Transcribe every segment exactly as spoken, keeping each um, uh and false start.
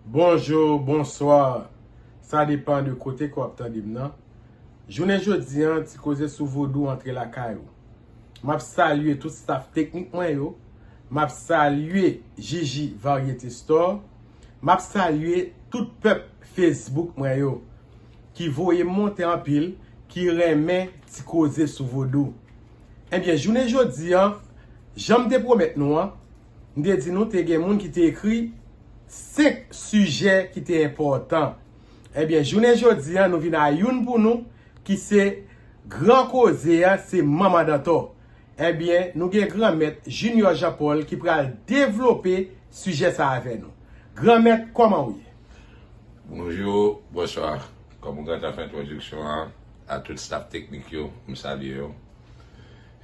Bonjou, bonswa. Sa depann de kote ke w ap tande m nan. Jounen jodi a, Ti Koze sou Vodou antre lakay ou. M ap salye tout staff teknik mwen yo. M ap salye Jiji Variety Store. M ap salye tout pèp Facebook mwen yo ki voye m monte anpil, ki renmen Ti Koze sou Vodou. Ebyen, jounen jodi a, jan m te pwomèt nou an, m te di nou te gen moun ki te ekri senk sijè ki te enpòtan. Ebyen, jounen jodi a, nou vin a youn pou nou, ki se gran koze a, se Manman Dantò. Ebyen, nou gen Granmèt Junior Jean Paul ki pral devlope sijè sa avè nou. Granmèt, kòman w ye? Bonjou, bonswa. Kòm ou gentan fè entwodiksyon an, a tout staff teknik yo, m salye yo.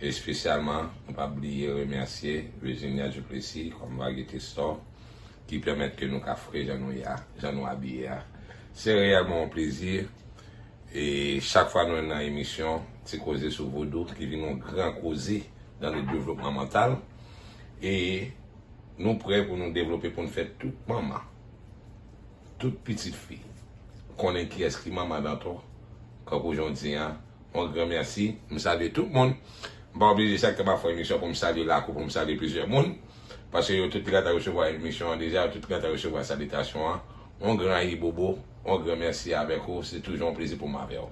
Espesyalman, m p ap bliye remèsye Virginia Duplessis kòm Variety Store ki pèmèt ke nou ka fre jan nou ye a, jan nou abiye a. Se reyèlman yon plezi. E chak fwa nou nan emisyon Ti Koze sou Vodou ki vin yon gran koze dans le développement mental. E nou prè pou nou devlope, pou nou fè tout manman, tout pitit fi konnen kiyès ki Manman Dantò. Kankou jan w di an, yon gran mèsi. M salye tout moun. M pa oblije chak tan m ap fè emisyon pou m salye lakou, pou m salye plizyè moun. Paske yo tout te gentan resevwa emisyon an deja, yo tout te gentan resevwa salitasyon an. Yon gran ayibobo, yon gran mèsi avèk ou. Se toujou yon plezi pou m avè w.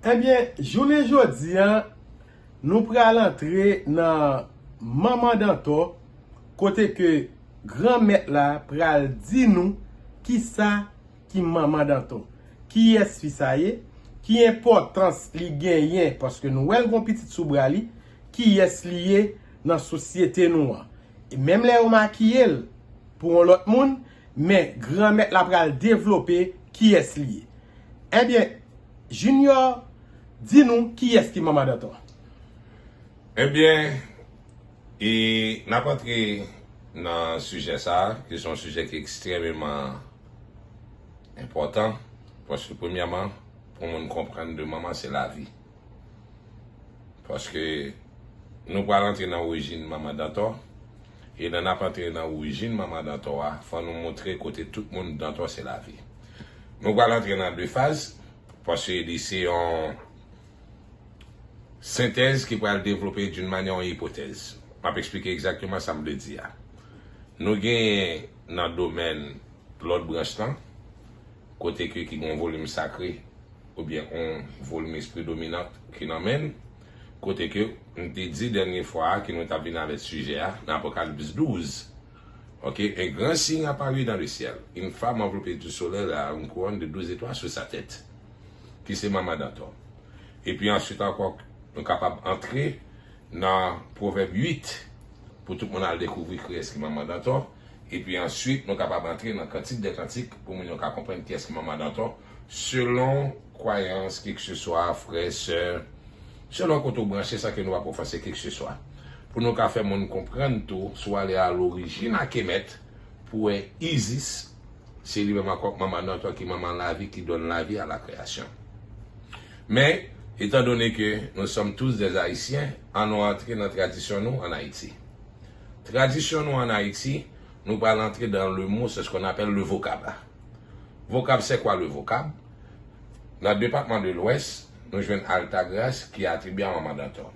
Ebyen, jounen jodi a, nou pral antre nan Manman Dantò, kote ke Granmèt la pral di nou kisa ki Manman Dantò. Kiyès fi sa ye? Ki enpòtans li genyen? Paske nou wè l gon pitit sou bra li. Kiyès li ye nan sosyete nou an? E menm lè yo makiye l pou yon lòt moun, men Granmèt la pral devlope kiyès li ye. Ebyen, Junior, di nou kiyès ki Manman Dantò? Ebyen, e n ap antre nan sijè sa a, ki se yon sijè ki ekstrèmeman enpòtan, paske premyèman, pou moun konprann de manman, se lavi. Paske nou pral antre nan orijin Manman Dantò, e lè n ap antre nan orijin Manman Dantò a, fò nou montre kote tout moun Dantò se lavi. Nou pral antre nan de faz, paske li se yon sentèz ki pral devlope d'une manière yon ipotèz. M ap eksplike egzakteman sa m vle di a. Nou genyen nan domèn lòt branch lan, kote ke ki gen yon volim sakre, oubyen yon volim espri dominan ki nan men l, kote ke m te di dènye fwa a ke nou t ap vin avèk sijè a, nan Apokalips douz. Ok, un grand signe apparut dans le ciel. Une femme enveloppée du soleil a une couronne de douze étoiles sur sa tête, ki se Manman Dantò. Epi answit ankò, nou kapab antre nan Pwovèb uit, pou tout moun al dekouvri kiyès ki Manman Dantò. Epi answit, nou kapab antre nan Kantik dè Kantik, pou moun yo ka konprann kiyès ki Manman Dantò, selon kwayans, kekseswa, frè, sè, selon kote w branche, san ke nou pa ofanse kekseswa. Pou nou ka fè moun konprann tou, si w ale a lorijin Akemèt, pou wè Izis, se li menm ankò Manman Dantò ki manman lavi, qui donne la vie à la création. Men, étant donné que nous sommes tous des Haïtiens, ann nou antre nan tradisyon nou ann Ayiti. Tradisyon nou ann Ayiti, nou pral antre dans le mot, c'est ce qu'on appelle le vocable. Vocable, c'est quoi le vocable? Nan depatman de Lwès, nou jwenn Altagras ki atribye a Manman Dantò.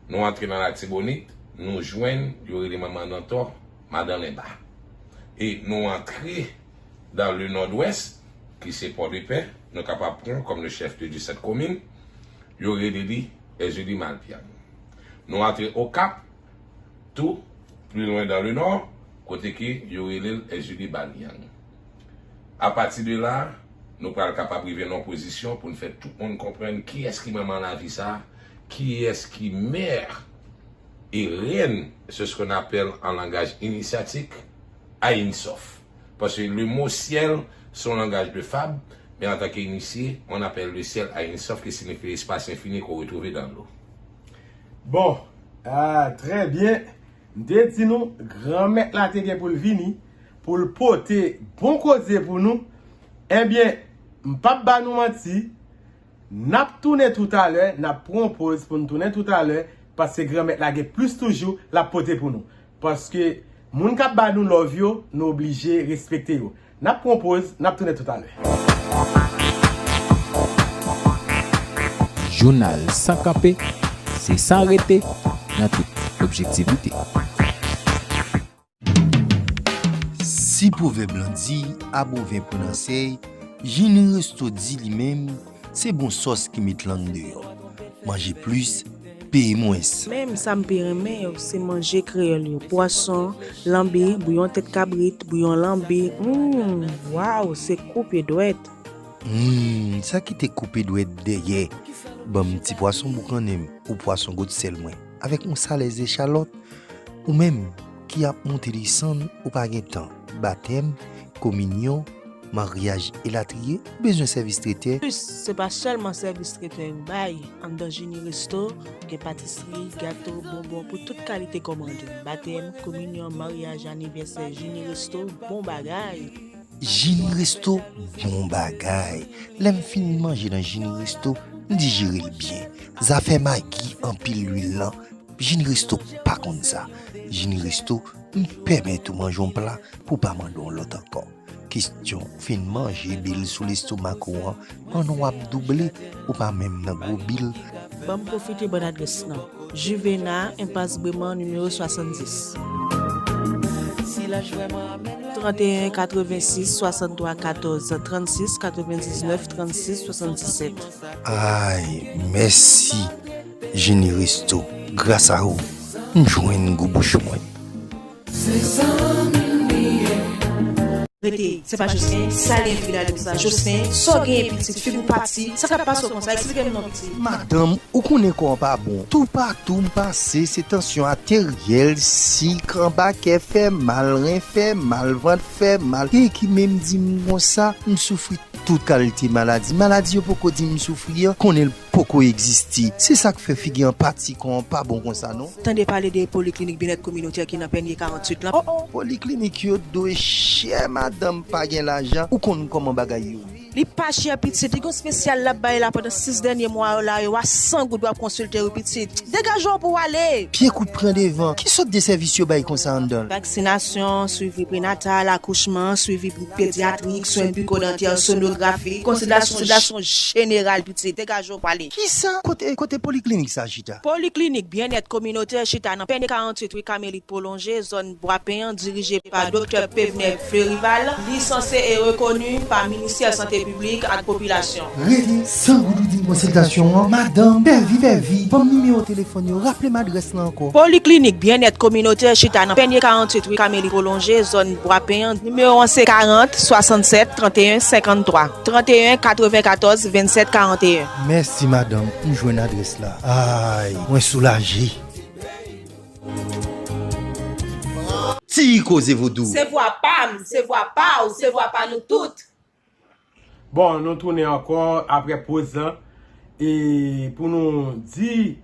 Nou antre nan Latibonit, nou jwenn, yo rele Manman Dantò, Madan Lenba. E nou antre dans le Nòdwès, ki se Pòdepè, nou kapab pran kòm le chef-lieu de cette commune, yo rele li Èzili Malpyang. Nou antre Okap, tou, pli lwen dans le nord, kote ke yo rele l Èzili Balyang. Apati de la, nou pral kapab rive nan yon pozisyon pou n fè tout moun konprann kiyès ki manman lavi sa, kiyès ki mè e rèn, c'est ce qu'on appelle en langage initiatique, Aïn Soph. Paske le mot ciel, se yon langaj de fab, men antanke inisye, on appelle le ciel Aïn Soph, ki siyifi espas enfini qu'on retrouve dans l'eau. Bon, ah, trè byen. M te di nou, Granmèt la te gen pou l vini, pou l pote bon koze pou nou. Ebyen, m p ap ba nou manti, n ap tounen toutalè, n ap pran yon poz pou n tounen toutalè, paske Granmèt la gen plis toujou l ap pote pou nou. Paske Moun k ap ba nou love yo, nou oblije respekte yo. N ap pran yon poz, n ap tounen toutalè. Jounal san kanpe, se san rete nan tout objektivite. Si pwovèb lan di, a bon ven pran nan sèy, Jini Resto di li menm, se bon sòs ki met lang deyò. Manje plis, peye mwens. Menm sa m pi renmen yo, se manje kreyòl yo. Pwason, lanbi, bouyon tèt kabrit, bouyon lanbi. Hum, waw, se koupe dwèt. Hum, sa ki te koupe dwèt dèyè. Ban m ti pwason boukannen m ou pwason gwosèl mwen, avèk yon salè zechalòt. Ou menm ki ap moute desann ou pa gen tan, batèm, kominyon, maryaj elatriye, ou bezwen sèvis tretè? Plis, se pa sèlman sèvis tretè yo bay. Anndan Jini Resto, gen patisri, gato, bonbon pou tout kalite kòmande. Batèm, kominyon, maryaj, anivèsè, Jini Resto, bon bagay! Jini Resto, bon bagay! Lè m fin manje nan Jini Resto, m dijere l byen. Zafè magi anpil lwil lan, Jini Resto pa konn sa. Jini Resto, m pèmèt ou manje yon pla pou w pa mande yon lòt ankò. Kesyon fin manje bil sou lestomak ou an, pandan w ap double, ou pa menm nan gwo bil. Ban m pwofite ban n adrès lan. Juvena, Enpas Breman, nimewo swasanndis. Tranteyen katrevensis swasanntwa katòz trannsis, katrevendiznèf trannsis swasanndiset. Ay, mèsi Jini Resto. Gras a ou, m jwenn gou bouch mwen. Rete, se pa Jocelyn, sa li envide ale konsa. Jocelyn, sa w genyen pitit, figi w pati, sa k ap pase w konsa? Eksplike m non pitit. Madanm, ou konnen kò an pa bon. Toupatou m pase, se tansyon ateryèl, sik, anba kè fè mal, ren fè mal, vant fè mal. Gen ki menm di m konsa, m soufri tout kalite maladi. Maladi yo poko di m soufri an, konnen l poko egziste. Se sa k fè figi an pati, kò an pa bon konsa non. Tande pale de poliklinik byennèt kominotè ki nan Pènye karanntuit lan. Oh, oh. Poliklinik yo dwe chè, madanm pa gen lajan, ou konn kòman bagay yo ye. Li pa chè pitit, li gon spesyal l ap bay la pandan sis dènye mwa yo la, yo a san goud w ap konsilte wi pitit. Degaje w pou w ale. Pye kout pran devan. Ki sòt de sèvis yo bay konsa anndan l? Vaksinasyon, swivi prenatal, akouchman, swivi pedyatrik, swen biko dantè, sonografi, konsilyasyon jeneral pitit. Degaje w pou w ale. Kisa? Kote, kote poliklinik sa chita? Poliklinik Byennèt Kominotè chita nan Pènye karanntuit wi Kamelit Pwolonje, zòn Bwapen an, dirije pa Doktè Pevner Fleurival, lisanse e rekoni pa Ministè Sante Piblik ak Popilasyon. Rete, san goud ou di m konsiltasyon an, madanm, pèvi, pèvi, ban m nimewo telefòn yo, raple m adrès la ankò. Poliklinik Byennèt Kominotè chita nan Pènye karanntuit wi Kamelit Pwolonje, zòn Bwapen an, nimewo an se karant, swasannsèt, tranteyen, senkanntwa, tranteyen, katrevenkatòz, vennsèt, karanteyen. Mèsi madanm, m jwenn adrès la. Ay, mwen soulaje. Ti koze vodou. Se vwa pa m, se vwa pa w, se vwa pa nou tout. Bon, nou tounen ankò apre poz lan e pou nou di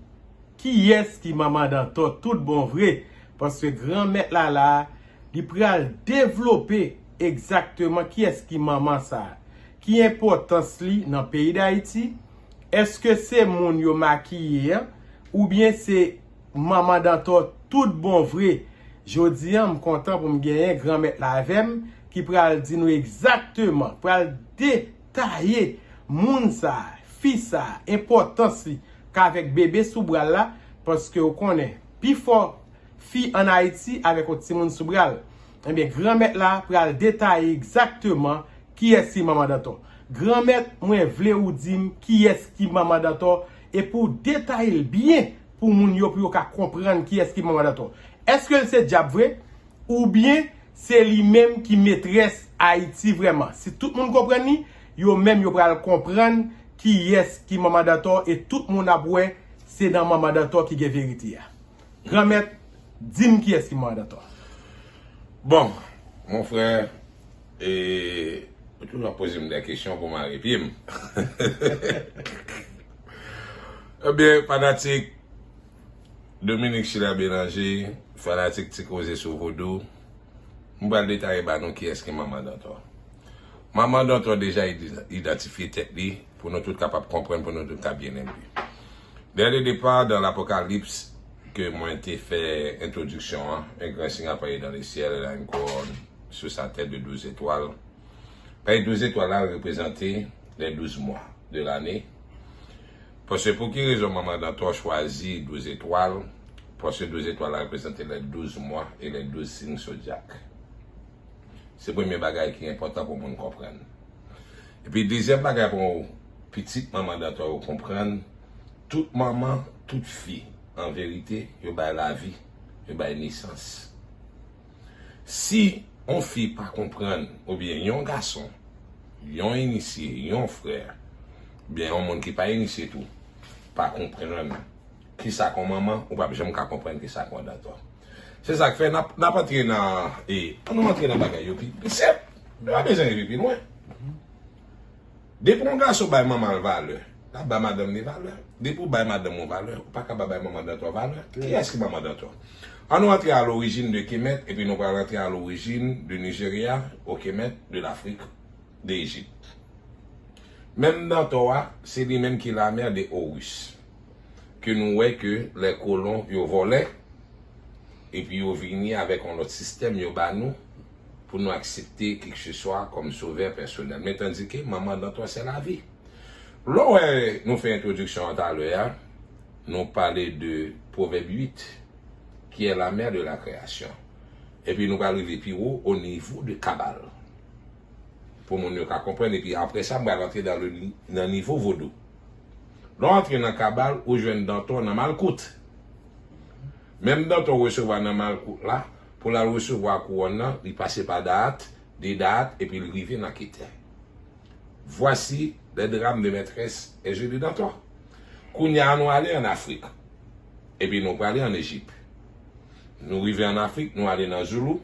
kiyès ki manman Dantò tout bon vre, paske Granmèt la la, li pral devlope egzakteman kiyès ki manman sa, ki enpòtans li nan peyi Dayiti, èske se moun yo makiye an, oubyen se manman Dantò tout bon vre? Jodi a, m kontan pou m genyen Granmèt la avè m, ki pral di nou egzakteman, pral detaye moun sa, fi sa, enpòtans li, k avèk bebe sou bra l la, paske w konnen, pifò fi ann Ayiti avèk yon timoun sou bra l. Ebyen, Granmèt la pral detaye egzakteman kiyès ki manman Dantò. Granmèt, mwen vle ou di m kiyès ki manman Dantò, e pou w detaye l byen pou moun yo, pou yo ka konprann kiyès ki manman Dantò. Èske l se dyab vre? Oubyen se li menm ki metrès Ayiti vrèman? Si tout moun konprann li, yo menm yo pral konprann kiyès ki manman Dantò, e tout moun ap wè se nan manman Dantò ki gen verite a. Granmèt, di m kiyès ki manman Dantò. Bon, mon frè, e, ou toujou ap poze m de kesyon pou mare pye m. Ebyen, fanatik Dominique Chila Bélanger, fanatik Ti Koze sou Vodou, m pral detaye ba nou kiyès ki manman Dantò. Manman Dantò deja id-, idantifye tèt li pou nou tout kapab konprann, pou nou tout ka byen enbi. Dès le départ, dans l'Apocalypse, Ke mwen te fè entwodiksyon an, un grand signe apparaît dans le ciel, elle a une couronne sur sa tête de douze étoiles. Pay douz etwal la reprezante les douze mois de l'année. Paske pou ki rezon manman Dantò chwazi douz etwal? Paske douz etwal la reprezante les douze mois et les douze signes zodiaques. Se premye bagay ki enpòtan pou moun konprann. Epi dezyèm bagay pou pitit manman Dantò yo konprann, tout manman, tout fi, an verite, yo bay lavi, yo bay nesans. Si yon fi pa konprann, oubyen yon gason, yon inisye, yon frè, oubyen yon moun ki pa inisye tou, pa konprann kisa k yon manman, ou p ap janm ka konprann kisa k yon Dantò. Se sa k fè n ap, n ap antre nan, e, ann nou antre nan bagay yo pi, pi senp. Nou pa bezwen rive pi lwen. Depi yon gason bay manman l valè, l ap bay madanm li valè. Depi w bay madanm ou valè, ou pa ka pa bay manman Dantò valè. Kiyès ki manman Dantò? Ann nou antre à l'origine de Kemet, epi nou pral antre à l'origine de Nigeria, au Kemet, de l'Afrique, de Égypte. Menm Dantò a, se li menm ki la mère de Horus. Ke nou wè ke lè kolon yo vòlè, epi yo vini avèk yon lòt sistèm yo ba nou, pou nou aksepte kèlkeswa kòm sovè pèsonèl. Men tandike manman Dantò se lavi. Lè w wè nou fè entwodiksyon an talè a, nou pale de Pwovèb uit, qui est la mère de la création. Epi nou pral rive pi wo, au niveau de Kabal. Pou moun yo ka konprann, epi apre sa, m pral antre dans le, nan nivo vodou. Lè w antre nan Kabal, ou jwenn Dantò nan Malkout. Menm Dantò resevwa nan Malkout la, pou l al resevwa kouwòn nan, li pase pa Daat, de Daat, epi l rive nan Ketè. Voici les drames de maîtresse Hergé de Dantò. Kounye a nou ale ann Afrik. Epi nou prale ann Ejip. Nou rive ann Afrik, nou ale nan Zoulou.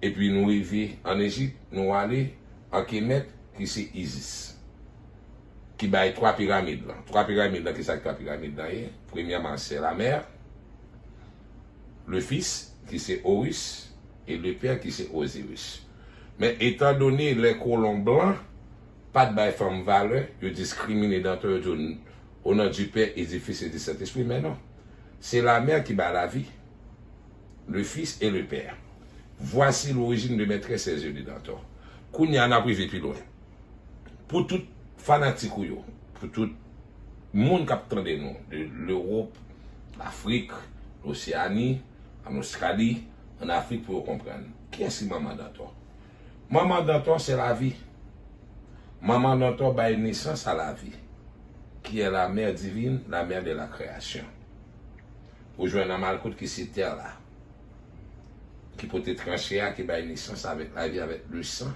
Epi nou rive ann Ejip, nou ale an Kemet, ki se Isis. Ki bay twa piramid lan. Twa piramid lan, kisa k twa piramid lan ye? Premyèman, se la mère, le fils, ki se Horus, e le père, ki se Osiris. Men etandone lè kolon blan pa t bay fanm valè, yo diskrimine Dantò, yo di, au nom du Père et du Fils et du Saint-Esprit, men non. Se la mère ki bay lavi, le fils et le père. Voici l'origine de maîtresse Hergé de Dantò. Kounye a n ap rive pi lwen. Pou tout fanatik ou yo, pou tout moun k ap tande nou, de Lewòp, Lafrik, Loseani, ann Ostrali, ann Afrik, pou yo konprann. Kiyès ki manman Dantò? Manman Dantò se lavi. Manman Dantò bay nesans a lavi, qui est la mère divine, la mère de la création. Ou jwenn nan Malkout ki se tè la, ki pote tranche a, ki bay nesans avèk lavi, avèk le san,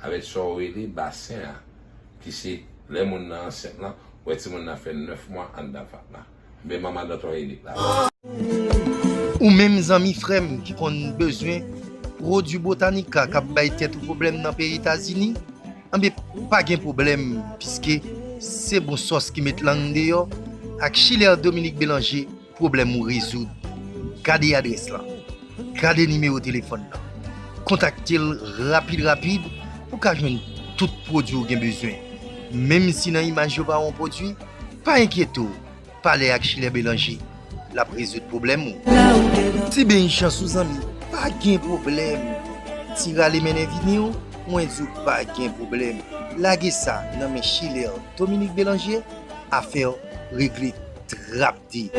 avèk sa w rele basen an, ki se lè moun nan ansent lan, ou wè timoun nan fè nèf mwa anndan vant lan. Men manman Dantò inik la. Ou menm zanmi frè m ki konn bezwen pwodui Botanica k ap bay tèt ou pwoblèm nan peyi Etazini, anben pa gen pwoblèm, piske se bon sòs ki met lang deyò. Ak Chilè Dominique Bélanger, pwoblèm ou rezoud. Gade adrès lan. Gade nimewo telefòn nan. Kontakte l rapid rapid pou w ka jwenn tout pwodui w gen bezwen. Menm si nan imaj yo pa wè yon pwodui, pa enkyete w. Pale ak Chilè Bélanger, l ap rezoud pwoblèm ou. Ti beny chans ou zanmi, pa gen pwoblèm. Ti rale mennen vini w, mwen di w pa gen pwoblèm. Lage sa nan men Chilè Dominique Bélanger, afè w regle trapde.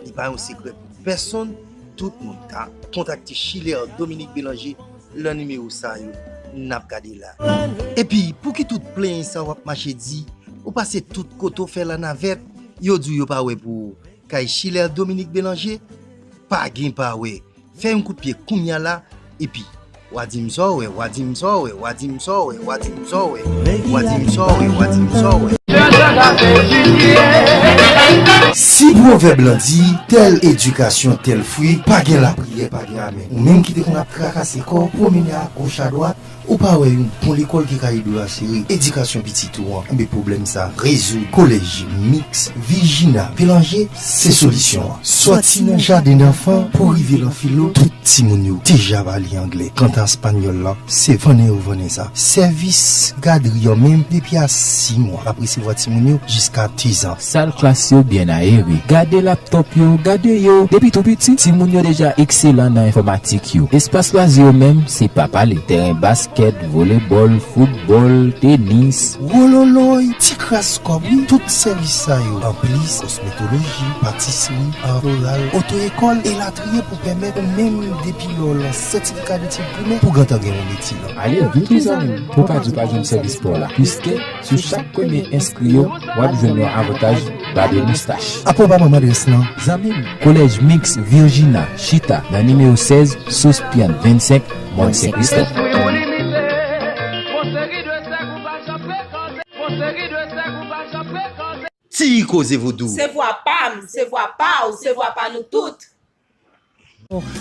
Li pa yon sekrè pou pèsonn, tout moun ka kontakte Chilè Dominique Bélanger nan nimewo sa yo n ap gade la. Epi, pou ki tout plenyen sa w ap mache di, ou pase tout kote w fè lanavèt, yo di w yo pa wè pou ou. Kay Chilè Dominique Bélanger, pa gen pa wè. Fè yon kout pye kounya la, epi, w a di m sa w wè, w a di m sa w wè, w a di m sa w wè, w a di m sa w wè, w a di m sa w wè, w a di m sa w wè. Si pwovèb lan di, tèl edikasyon, tèl fwi, pa gen lapriyè, pa gen amèn. Ou menm ki te konn ap trakase kò w, pwomennen agoch adwat, ou pa wè yon bon lekòl ki ka ede w asire edikasyon pitit ou an? Enben, pwoblèm sa a rezoud. Kolèj Miks Virginia Bélanger se solisyon an. Sòti nan jaden danfan pou rive nan filo, tout Timoun yo deja pa li anglè. Kanta espanyòl la, se vannen yo vannen sa. Sèvis gadri an menm, depi a sis mwa, l ap resevwa timoun yo jiska dezan. Sal klas yo byen ayere. Gade laptòp yo, gade yo. Depi tou piti, timoun yo deja ekselan nan enfòmatik yo. Espas lwazi yo menm, se pa pale. Tèren baskèt, volebòl, foutbòl, tenis. Wololoy, ti kras kòb, wi. Tout sèvis sa yo, anplis kosmetoloji, patisri, art floral, oto-ekòl, elatriye, pou pèmèt ou menm, depi lè w lan sètifika detid primè, pou gentan gen yon metye lan. Ale, vin pou zanmi m, pou w pa di w pa jwenn sèvis pa w la. Piske, sou chak premye enskri yo, w ap jwenn yon avantaj bade moustache. Apa w pa ban m adrès lan? Zanmi m, Kolèj Miks Virginia, chita nan nimewo sèz, Sauce Pian vennsenk, Mòn Sent Kristòf. Ti Koze Vodou. Se vwa pa m, se vwa pa w, se vwa pa nou tout.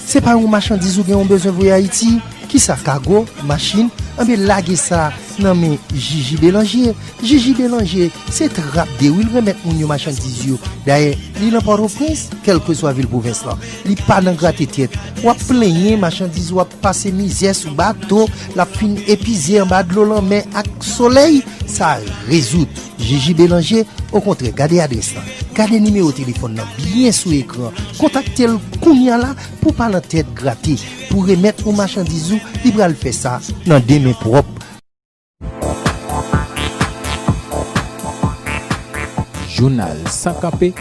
Se pa yon machandiz ou gen yon bezwen voye Ayiti? Kisa, kago, machin? Anben, lage sa nan men Jiji Belanje. Jiji Belanje, se trap de wi l remèt moun yo machandiz yo. Dayè, li nan Pòtoprens, kèlkeswa vil pwovens lan. Li pa nan grate tèt. W ap plenyen machandiz, w ap pase mizè sou bato, l ap fin epize anba dlo lanmè ak solèy. Sa rezoud. Jiji Belanje, okontrè, gade adrès lan. Gade nimewo telefòn nan byen sou ekran. Kontakte l kounye a la pou w pa nan tèt grate. Pou remèt ou machandiz ou, li pral fè sa nan de men pwòp. Jounal San Kanpe,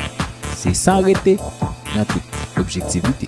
se san rete nan tout objektivite.